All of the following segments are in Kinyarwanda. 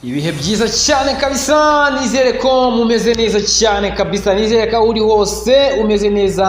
Ibihe byiza cyane kabisa. Nizere ko mumeze neza cyane kabisa. Nizere ko aho uri hose umeze neza,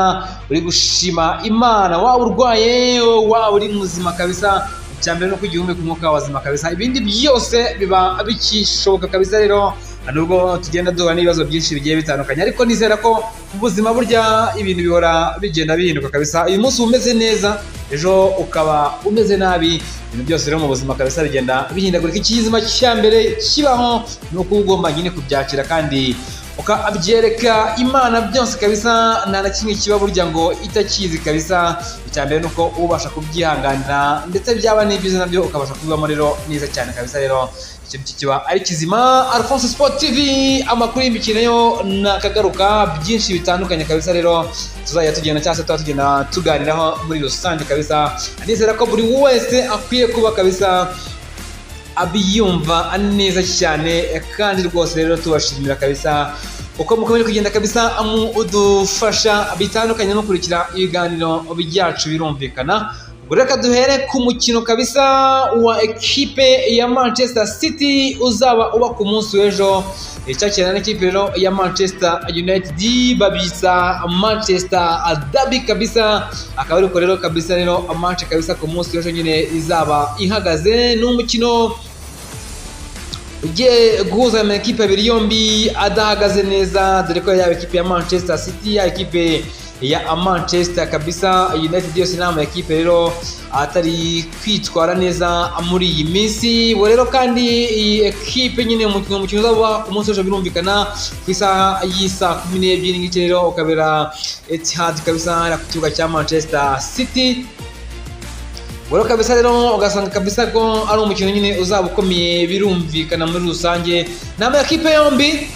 uri gushima Imana. Waba urwaye, waba uri muzima kabisa, icya mbere ni uko igihumeka umwuka w'abazima kabisa, ibindi byose biba bikishoboka kabisa. Rero nubwo tugenda duhura n'ibibazo byinshi bigiye bitandukanye, ariko nizera ko mu buzima burya ibintu bihora bigenda bihinduka kabisa. Uyu munsi uba umeze neza, ejo ukaba umeze nabi. Ibintu byose rero mu buzima kabisa bigenda bihindagurika. Ikizima cya mbere kibaho ni uko uba ugomba nyine kubyakira kandi ukabyereka Imana byose kabisa. Nta na kimwe kiba burya ngo itakizi kabisa. Icya mbere ni uko ubasha kubyihanganira, ndetse byaba n'ibyiza nabyo ukabasha kubibamo rero neza cyane kabisa. Rero ikintu kiba ari kizima. Alphonse Sport TV, amakuru y'imikino yo nakagaruka, byinshi bitandukanye kabisa. Rero tuzajya tugenda cyangwa se tuba tugenda tuganiraho muri rusange kabisa. Nizera ko buri wese akwiye kuba kabisa abiyumva neza cyane, kandi rwose rero tubashimira kabisa uko mukomeje kugenda kabisa mudufasha bitandukanye no kurikira ibiganiro byacu, birumvikana. Ubwo reka duhere ku mukino kabisa wa ekipe ya Manchester City uzaba uba ku munsi w'ejo, icyakirana n'ikipe rero ya Manchester United, babita Manchester Derby kabisa. Akaba ariko rero kabisa rero match kabisa ku munsi w'ejo nyine izaba ihagaze, ni umukino ugiye guhuza aya makipe abiri yombi adahagaze neza, dore ko yaba ekipe ya Manchester City, yaba ekipe ya Manchester kabisa United, yose ni ama ekipe rero atari kwitwara neza muri iyi minsi. Ubwo rero kandi iyi ekipe nyine umukino uzaba ku munsi w'ejo, birumvikana, ku isaha y'isaa 12 n'igice rero, ukabera Etihad kabisa, ku kibuga cya Manchester City. Ubwo kabisa rero ugasanga kabisa ko ari umukino nyine uzaba ukomeye, birumvikana muri rusange. Ni amakipe yombi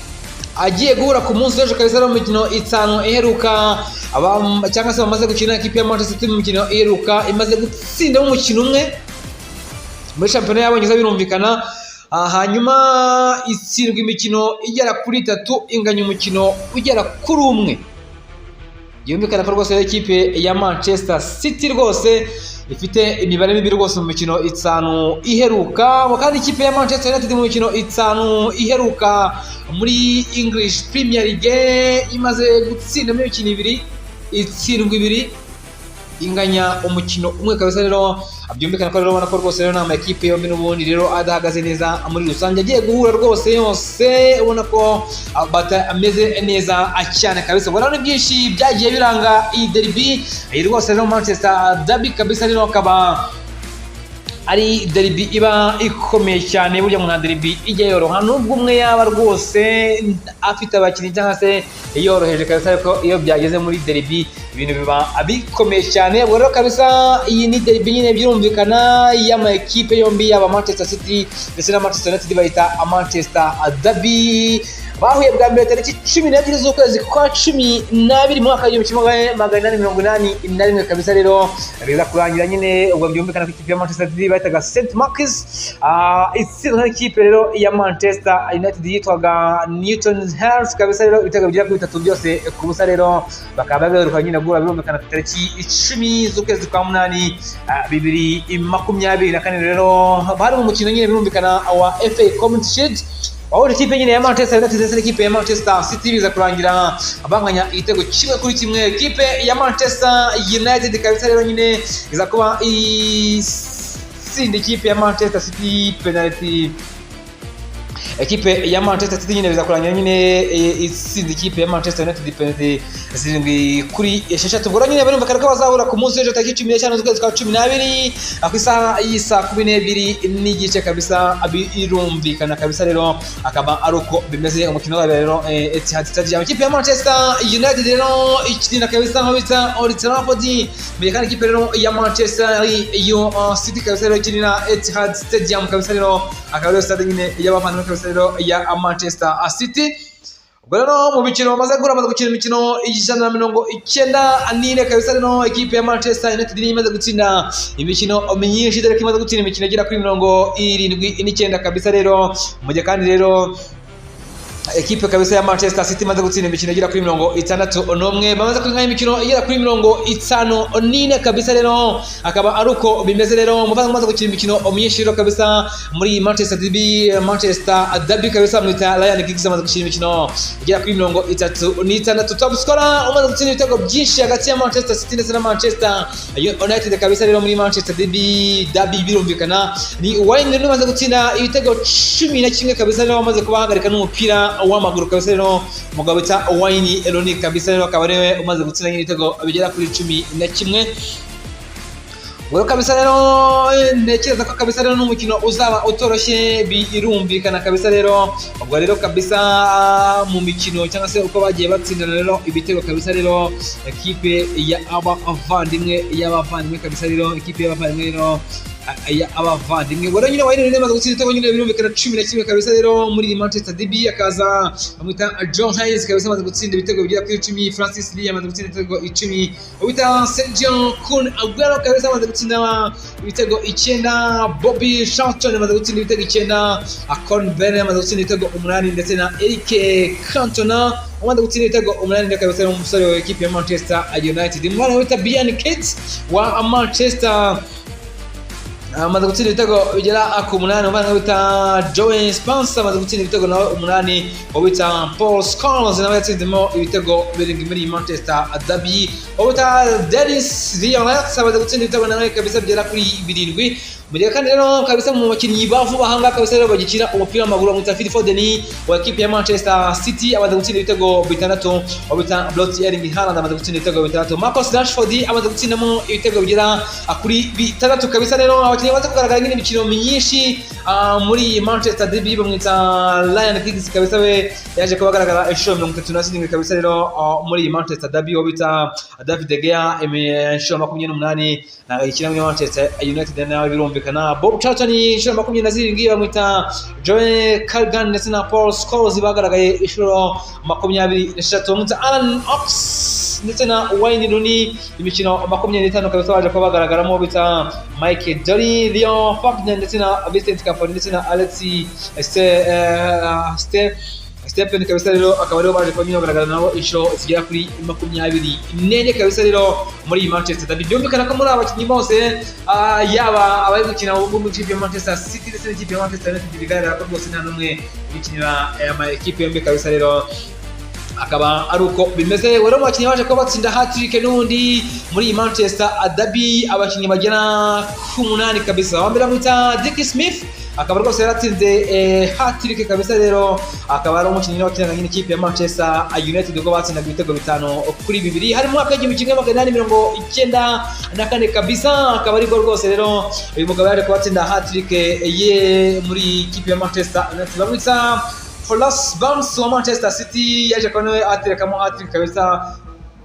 agiye guhura ku munsi w'ejo kabisa. Rero mu mikino 5 iheruka, cyangwa se bamaze gukina, ekipe ya Manchester City mu mikino iheruka imaze gutsindamo umukino umwe muri shampiyona y'Abongereza, birumvikana. Hanyuma itsindwa imikino igera kuri itatu, inganya umukino ugera kuri umwe. Byumvikana ko rwose ekipe ya Manchester City rwose ifite imibare mibi rwose mu mikino 5 iheruka. Kandi ikipe ya Manchester United mu mikino 5 iheruka muri English Premier League imaze gutsindamo imikino ibiri, itsindwa ibiri, inganya umukino umwe kabisa. Rero byumvikana ko rero ubona ko rwose rero ni amakipe yombi n'ubundi rero adahagaze neza muri rusange, agiye guhura rwose yose ubona ko batameze neza cyane kabisa. Ubona ni byinshi byagiye biranga iyi derby iyi rwose rero Manchester Derby kabisa. Rero akaba ari derby iba ikomeye cyane. Burya ngo nta derby ijya yoroha, nubwo umwe yaba rwose afite abakinnyi cyangwa se yoroheje kabisa, ariko iyo byageze muri derby ibintu biba bikomeye cyane. Ubwo rero kabisa iyi ni derby nyine, byumvikana, y'ama ekipe yombi, yaba Manchester City ndetse na Manchester United, bayita Manchester Derby. Bahuye bwa mbere tariki 12 z'ukwezi kwa 12 mu mwaka w'1881 kabisa. Rero biza kurangira nyine ubwo byumvikana ko ikipe ya Manchester City bahitaga St Mark's itsindwa n'ikipe rero ya Manchester United yitwaga Newton Heath kabisa. Rero ibitego bigera kuri bitatu byose ku busa. Rero bakaba bagaruka nyine guhura, birumvikana, ku tariki 10 z'ukwezi kwa munani 2024. Rero bari mu mukino nyine, birumvikana, wa FA Community Shield wahuje ikipe nyine ya Manchester United ndetse n'ikipe ya Manchester City, biza kurangira banganya igitego 1-1. Ikipe ya Manchester United kabisa rero nyine iza kuba itsinda ikipe ya Manchester City penalty. Ekipe ya Manchester City nyine biza kurangira nyine itsinze ikipe ya Manchester United penalty 7-6. Ubwo rero nyine barumva ko bazahura ku munsi w'ejo tariki 15 z'ukwezi kwa 12 ku isaha y'isaa 12 n'igice kabisa. Birumvikana kabisa rero akaba ari uko bimeze. Umukino wabo rero Etihad Stadium, ikipe ya Manchester United rero ikina kabisa nko bita Old Trafford, mbere kandi ikipe rero ya Manchester yo City kabisa rero ikinira Etihad Stadium kabisa. Rero akaba ariyo stade nyine y'abavandimwe kabisa rero ya Manchester City. Ubwo rero mu mikino bamaze guhura, bamaze gukina imikino 194 kabisa. Rero ekipe ya Manchester United niyo imaze gutsinda imikino myinshi, dore ko imaze gutsinda imikino igera kuri 79 kabisa. Rero mu gihe kandi rero Ekipe kabisa ya Manchester City imaze gutsinda imikino igera kuri 61, bamaze kunganya imikino igera kuri 54 kabisa. Rero akaba ari uko bimeze. Rero muvanga umaze gukina imikino myinshi rero kabisa muri Manchester Derby, Manchester Derby kabisa, mwita Ryan Giggs, amaze gukina imikino igera kuri 36. Top scorer umaze gutsinda ibitego byinshi hagati ya Manchester City ndetse na Manchester United kabisa rero muri Manchester Derby, birumvikana ni Wayne Rooney, umaze gutsinda ibitego 11 kabisa. Rero amaze kubahagarika n'umupira w'amaguru kabisa. Rero umugabo bita Wayne Rooney kabisa rero akaba ariwe umaze gutsinda ibitego bigera kuri 11. Ubwo kabisa rero ntekereza ko kabisa rero n'umukino uzaba utoroshye, birumvikana kabisa. Rero ubwo rero kabisa mu mikino cyangwa se uko bagiye batsindana rero ibitego kabisa, rero ekipe y'abavandimwe kabisa, rero ekipe y'abavandimwe, rero abavandimwe. Ubwo rero nyine Wayne Rooney amaze gutsinda ibitego nyine birumvikana 11 kabisa rero muri Manchester Derby. Akaza bamwita John Hayes kabisa, amaze gutsinda ibitego bigera kuri 10. Francis Lee amaze gutsinda ibitego 10. Bamwita Sergio Kun Aguero kabisa amaze gutsinda ibitego 9. Bobby Charlton amaze gutsinda ibitego 9. Akon Ben amaze gutsinda ibitego 8, ndetse na Eric Cantona umaze gutsinda ibitego 8 ndetse kabisa umusore wa ekipe ya Manchester United. Umwana wita Brian Cates wa Manchester amaze gutsinda ibitego bigera ku 8. Umuvandimwe bita Joe Spence amaze gutsinda ibitego nawe 8. Uwo bita Paul Scholes nawe yatsinzemo ibitego 7 muri Manchester Derby. Uwo bita Dennis Violet amaze gutsinda ibitego nawe kabisa bigera kuri 7. Mu gihe kandi rero kabisa mu bakinnyi ba vuba aha ngaha kabisa rero bagikina umupira w'amaguru, bamwita Phil Foden wa ekipe ya Manchester City, amaze gutsinda ibitego 6. Uwo bita Brot Erling Haaland amaze gutsinda ibitego 6. Marcus Rashford amaze gutsindamo ibitego bigera kuri 6 kabisa. Rero abakinnyi bamaze kugaragara nyine imikino myinshi muri Manchester Derby, bamwita Ryan Giggs kabisa, we yaje kuba agaragara inshuro 37 kabisa rero muri iyi Manchester Derby. Uwo bita David De Gea inshuro 28, ntabwo agikina muri Manchester United nawe birumvikana. Bob Charlton inshuro 27. Bamwita Joe Carrigan ndetse na Paul Scholes bagaragaye inshuro 23. Bamwita Alan Ox ndetse na Wayne Rooney imikino 25 kabisa baje kuba bagaragaramo. Bita Mike Dolly, Leon Ferdinand ndetse na Vincent Kompany ndetse na Alex Stephen kabisa rero akaba aribo baje kuba nyine bagaragara nabo inshuro zigera kuri 24 kabisa rero muri iyi Manchester Derby. Byumvikana ko muri aba bakinnyi bose, yaba abari gukina mu ikipe ya Manchester City ndetse n'ikipe ya Manchester United, bigaragara ko rwose nta n'umwe ugikinira aya ma ekipe yombi kabisa. Rero akaba ari uko bimeze. Rero mu bakinnyi baje kuba batsinda hat-trick n'ubundi muri iyi Manchester Derby, abakinnyi bagera ku 8 kabisa. Uwa mbere bamwita Dick Smith, akaba rwose yaratsinze hat-trick kabisa. Rero akaba ari umukinnyi wakinaga nyine ikipe ya Manchester United, ubwo batsindaga ibitego 5-2, hari mu mwaka w'1994 kabisa. Akaba aribwo rwose rero uyu mugabo yaje kuba atsinda hat-trick ye muri ikipe ya Manchester United. Bamwita Horace Barnes wa Manchester City, yaje kuba nawe aterekamo hat-trick kabisa,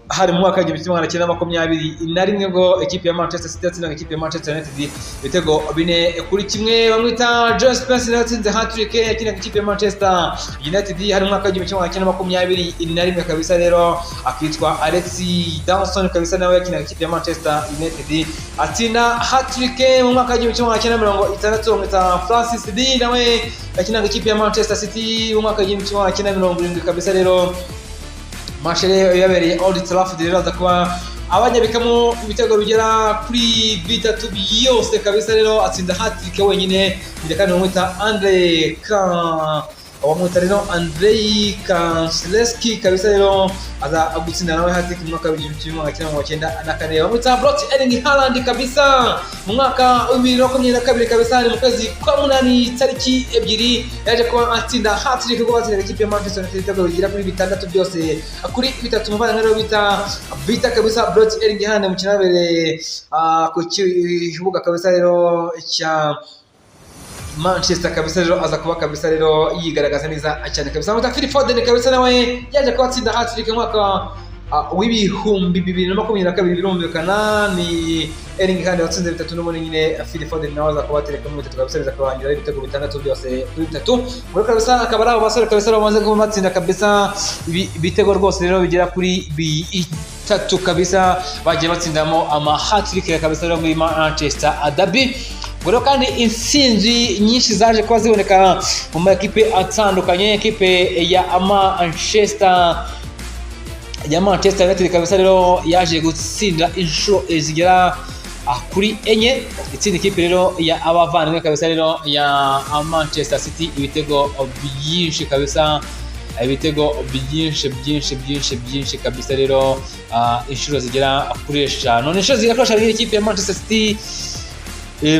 hari mu mwaka w'1921, ubwo ekipe ya Manchester City yatsindaga ikipe ya Manchester United ibitego 4-1. Bamwita John Spence nawe yatsinze hat-trick, yakinaga ikipe ya Manchester United, hari mu mwaka w'1921 kabisa. Rero akitwa Alex Dawson kabisa, nawe yakinaga ikipe ya Manchester United, atsinda hat-trick mu mwaka w'1960. Bamwita Francis Lee, nawe yakinaga ikipe ya Manchester City mu mwaka w'1970 kabisa. Rero match rero yabereye Old Trafford, rero aza kuba abanyabikamo ibitego bigera kuri 3 byose kabisa. Rero atsinda hat-trick wenyine. Ndetse kandi bamwita Andre Kan, bamwita rero Andrei Kanchelskis kabisa, rero aza gutsinda nawe hat-trick mu mwaka w'1994. Bamwita Brot Erling Haaland kabisa, mu mwaka wa 2022 kabisa, ni mu kwezi kwa munani tariki 2, yaje kuba atsinda hat-trick kuko batsindaga ikipe ya Manchester United ibitego bigera kuri 6 byose kuri 3. Umuvandimwe rero bita kabisa Brot Erling Haaland, umukino wabereye ku kibuga kabisa rero cya Manchester kabisa, rero aza kuba kabisa rero yigaragaza neza cyane kabisa. Bamwita Phil Foden kabisa, nawe yaje kuba atsinda hat-trick mu mwaka w'2022. Birumvikana ni Erling Haaland watsinze 3, n'ubundi nyine Phil Foden nawe aza kuba aterekamo 3 kabisa, biza kurangira ibitego 6 byose kuri 3. Muri kabisa akaba ari abo basore kabisa bamaze kuba batsinda kabisa ibitego rwose rero bigera kuri 3 kabisa, bagiye batsindamo ama hat-trick kabisa rero muri Manchester Derby. Ubwo rero kandi intsinzi nyinshi zaje kuba ziboneka mu makipe atandukanye. Ekipe ya Manchester United kabisa rero yaje gutsinda inshuro zigera kuri enye, itsinda ikipe rero ya abavandimwe kabisa rero ya Manchester City ibitego byinshi kabisa, ibitego byinshi byinshi byinshi byinshi kabisa rero, inshuro zigera kuri eshanu. Ni inshuro zigera kuri eshanu ikipe ya Manchester City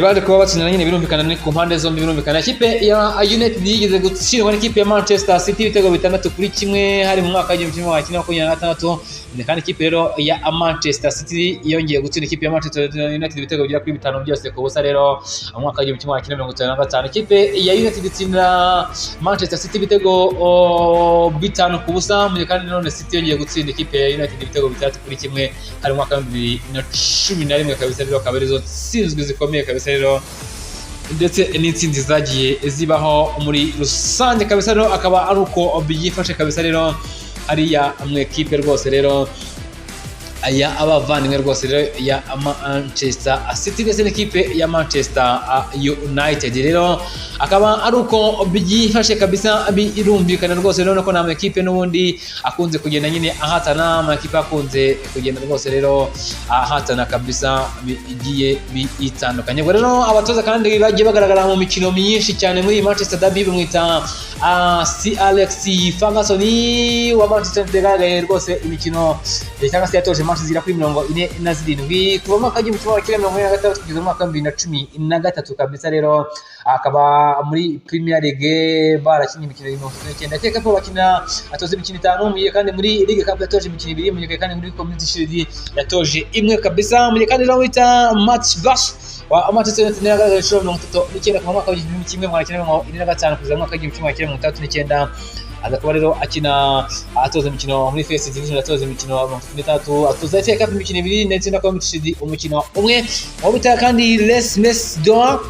baje kuba batsinda nyine, birumvikana ni ku mpande zombi. Birumvikana ikipe ya United yigeze gutsindwa n'ikipe ya Manchester City ibitego 6-1, hari mu mwaka wa 1926. Kandi ikipe rero ya Manchester City yongeye gutsinda ikipe ya Manchester United ibitego bigera kuri bitanu byose ku busa rero mu mwaka wa 1955. Ikipe ya United itsinda Manchester City ibitego 5-0, mu gihe kandi none City yongeye gutsinda ikipe ya United ibitego 6-1, hari mu mwaka wa 2011 kabisa rero. Akaba arizo ntsinzwi zikomeye kabisa rero, ndetse n'intsinzi zagiye zibaho muri rusange kabisa rero, akaba ari uko byifashe kabisa rero hariya mu ekipe rwose rero ya abavandimwe rwose rero ya Manchester City ndetse n'ikipe ya Manchester United rero, akaba ari uko byifashe kabisa. Birumvikana rwose rero ko ni amakipe n'ubundi akunze kugenda nyine ahatana, amakipe akunze kugenda rwose rero ahatana kabisa bigiye bitandukanye. Ubwo rero abatoza kandi bagiye bagaragara mu mikino myinshi cyane muri iyi Manchester Derby, bamwita Sir Alex Ferguson wa Manchester United, yagaragaye rwose imikino cyangwa se yatoje match zigera kuri 47 kuva mu mwaka wa 1946 kugeza mu mwaka wa 2013 kabisa rero. Akaba muri Premier League barakinnye imikino 39, akeka ko bakina atoza imikino itanu, mu gihe kandi muri League Cup yatoje imikino ibiri, mu gihe kandi muri Community Shield yatoje imwe kabisa. Mu gihe kandi rero wita Matt Busby wa Manchester United yagaragaje inshuro 39 kuva mu mwaka wa 1945 kugeza mu mwaka wa 1969, aza kuba rero akina atoza imikino muri First Division, atoza imikino 36, atoza FA Cup imikino ibiri ndetse na Community Shield umukino umwe. Uwo bita kandi Les Mesdor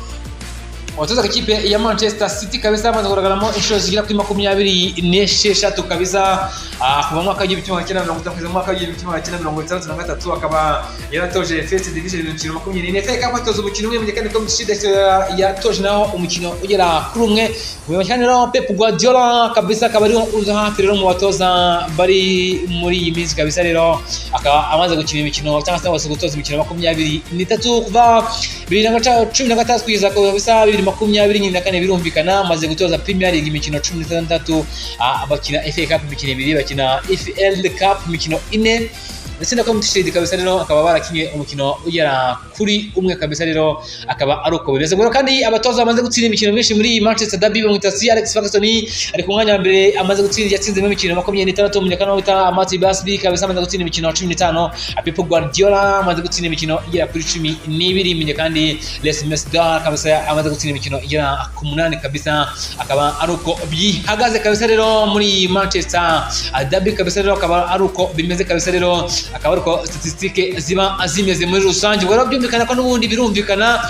watozaga ikipe ya Manchester City kabisa, amaze kugaragaramo inshuro zigera kuri 26 kabisa, kuva mu mwaka wa 1950 kugeza mu mwaka wa 1963, akaba yaratoje First Division imikino 24, FA Cup atoza umukino umwe, mu gihe kandi Community Shield yatoje naho umukino ugera kuri umwe. Mu gihe rero Pep Guardiola kabisa akaba ariho uza hafi rero mu batoza bari muri iyi minsi kabisa rero, akaba amaze gukina imikino cyangwa se amaze gutoza imikino 23 kuva 2016 kugeza kabisa 2024. Birumvikana amaze gutoza Premier League imikino 16, bakina FA Cup imikino ibiri, bakina EFL Cup imikino ine ndetse na Community Shield kabisa rero akaba barakinye umukino ugera kuri umwe kabisa rero, akaba ari uko bimeze. Ubwo kandi abatoza bamaze gutsinda imikino myinshi muri Manchester Derby, bamwita Sir Alex Ferguson ari ku mwanya wa mbere, amaze gutsinda, yatsinzemo imikino 26. Mu gihe wita Matt Busby kabisa amaze gutsinda imikino 15, Pep Guardiola amaze gutsinda imikino igera kuri 12, mu gihe kandi Les Mesdar kabisa amaze gutsinda imikino igera ku munani kabisa, akaba ari uko bihagaze kabisa rero muri Manchester Derby kabisa rero, akaba ari uko bimeze kabisa rero, akaba ari uko statistique ziba zimeze muri rusange. Ubwo rero byumvikana ko n'ubundi birumvikana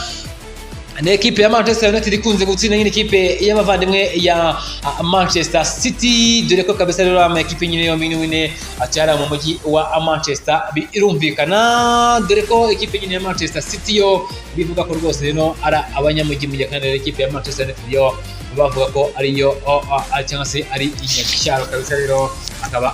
ni ekipe ya Manchester United ikunze gutsinda nyine ikipe y'abavandimwe ya Manchester City, dore ko kabisa rero ama ekipe nyine yombi nyine acyara mu mujyi wa Manchester. Birumvikana dore ko ekipe nyine ya Manchester City yo bivuga ko rwose rero ari abanyamujyi, mu gihe kandi rero ekipe ya Manchester United yo bavuga ko ariyo cyangwa se ari inyacyaro kabisa rero akaba.